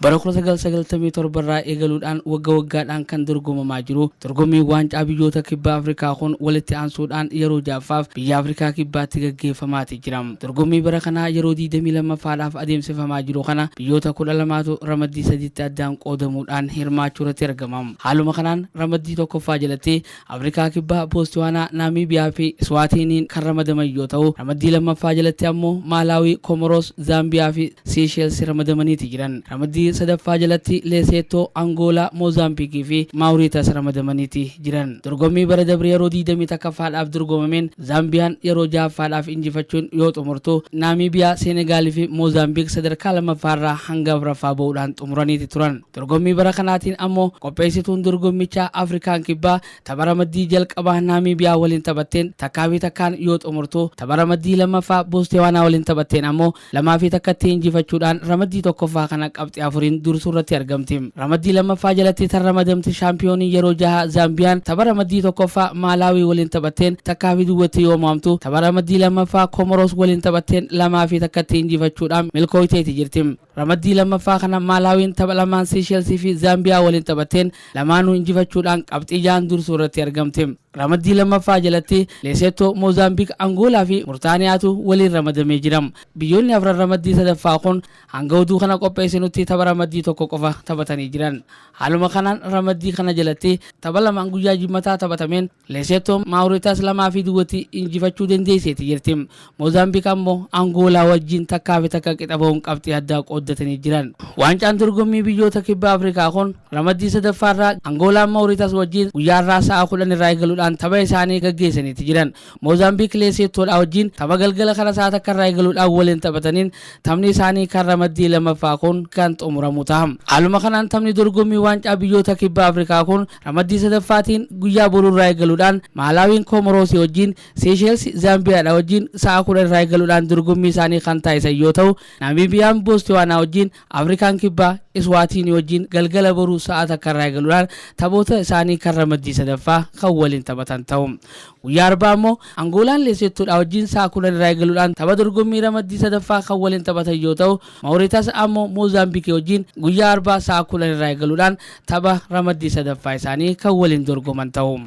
Bara 1997 irraa eegaluudhaan wagga waggaadhaan kan dorgomamaa jiru dorgommiin waancaa biyyoota kibba Afrikaa kun walitti aansuudhaan yeroo ja'affaaf biyya Afrikaa Kibbaatti gaggeeffamaati jira. Dorgommii bara kanaa yeroo 22ffaadhaaf adeemsifamaa jiru kana biyyoota 12tu ramaddii sadiitti addaan qoodamuudhaan hirmaachuu irratti argama. Haaluma kanaan ramaddii tokkoffaa jalatti Afrikaa Kibbaa, Boostiwaanaa, Naamiibiyaa fi Iswaatiiniin kan ramadaman yoo ta'u, ramaddii lammaffaa jalatti ammoo Maalaawii, Komoroos, Zaambiyaa fi Siisheelsi ramadamaniiti jiran. Ramaddii sadaffaa jalatti Leeseettoo, Angoolaa, Moozaambiikii fi Maawuriitas ramadamaniiti jiran. Dorgommii bara dabre yeroo 21ffaadhaaf dorgomameen Zaambiyaan yeroo jahaffaadhaaf injifachuun yoo xumurtu, Naamiibiyaa, Seenegaalii fi Moozaambiik sadarkaa lammaffaarraa hanga afraffaa ba'uudhaan xumuraniiti turan. Dorgommii bara kanaatiin ammoo qopheessituun dorgommichaa Afrikaan Kibbaa tapha ramaddii jalqabaa Naamiibiyaa waliin taphatteen takkaa fi takkaan yoo xumurtu, tapha ramaddii lammaffaa Boostewaanaa waliin taphatteen ammoo 2 fi 1tti injifachuudhaan ramaddii tokkoffaa kana qabxii afuriin dursuu irratti argamti. Ramaddii lammaffaa jalatti tan ramadamte shaampiyoonii yeroo jaha Zaambiyaan tapha ramaddii tokkoffaa Maalaawii waliin taphatteen takkaa fi duwwatti yoo mo'amtu, tapha ramaddii lammaffaa Komoroos waliin taphatteen 2 fi 1tti injifachuudhaan milkooyteeti jirti. Ramaddii lammaffaa kana Maalaawiin tapha lamaan Siisheelsii fi Zaambiyaa waliin taphatteen lamaanuu injifachuudhaan qabxii ja'an dursuu irratti argamte. Ramaddii lammaffaa jalatti Leesettoo, Moozaambiik, Angoolaa fi Murtaaniyaatu waliin ramadamee jira. Biyyoonni afran ramaddii sadaffaa kun hanga oduu kana qopheessinutti tapha ramaddii tokko qofa taphatanii jiran. Haaluma kanaan ramaddii kana jalatti tapha lamaan guyyaa Jimmataa taphatameen Leesettoo Maawuriitaas 2 fi duwwatti injifachuu dandeesseeti jirti. Moozaambiik ammoo Angoolaa wajjin 1 fi 1 qixa bahuun qabxii addaa qooddatanii jiran. Waancaan dorgommii biyyoota kibba Afrikaa kun ramaddii sadaffaarraa Angoolaan Maawuriitaas wajjin guyyaarraa sa'a 10 irraa eegaluudhaan tapha isaanii gaggeessaniiti jiran. Moozaambiik Leesettoodhaa wajjin tapha galgala kana sa'a 1 irraa eegaluudhaan waliin taphataniin taphni isaanii kan ramaddii lammaffaa kun kan xumuramu ta'a. Haaluma kanaan taphni dorgommii waancaa biyyoota kibba Afrikaa kun ramaddii sadaffaatiin guyyaa boruurraa eegaluudhaan Maalaawiin Koomoroosii wajjin, Seesheels Zaambiyaadha wajjin sa'a 10 irraa eegaluudhaan dorgommii isaanii kan taasisan yoo ta'u, Naamiibiyaan Boostiwaanaa wajjin, Afrikaan Kibbaa Iswaatiinii wajjin galgala boruu sa'a 1 irraa eegaluudhaan taphoota isaanii kan ramaddii sadaffaa kan waliin taphatan ta'u. Guyyaa Arbaa immoo Angoolaan Leesettoodha wajjin sa'a 10 irraa eegaluudhaan tapha dorgommii ramaddii sadaffaa kan waliin taphatan yoo ta'u, Maawuriitaas ammoo Moozaambiikii wajjin guyyaa Arbaa sa'a 10 irraa eegaluudhaan tapha ramaddii sadaffaa isaanii kan waliin dorgoman ta'u.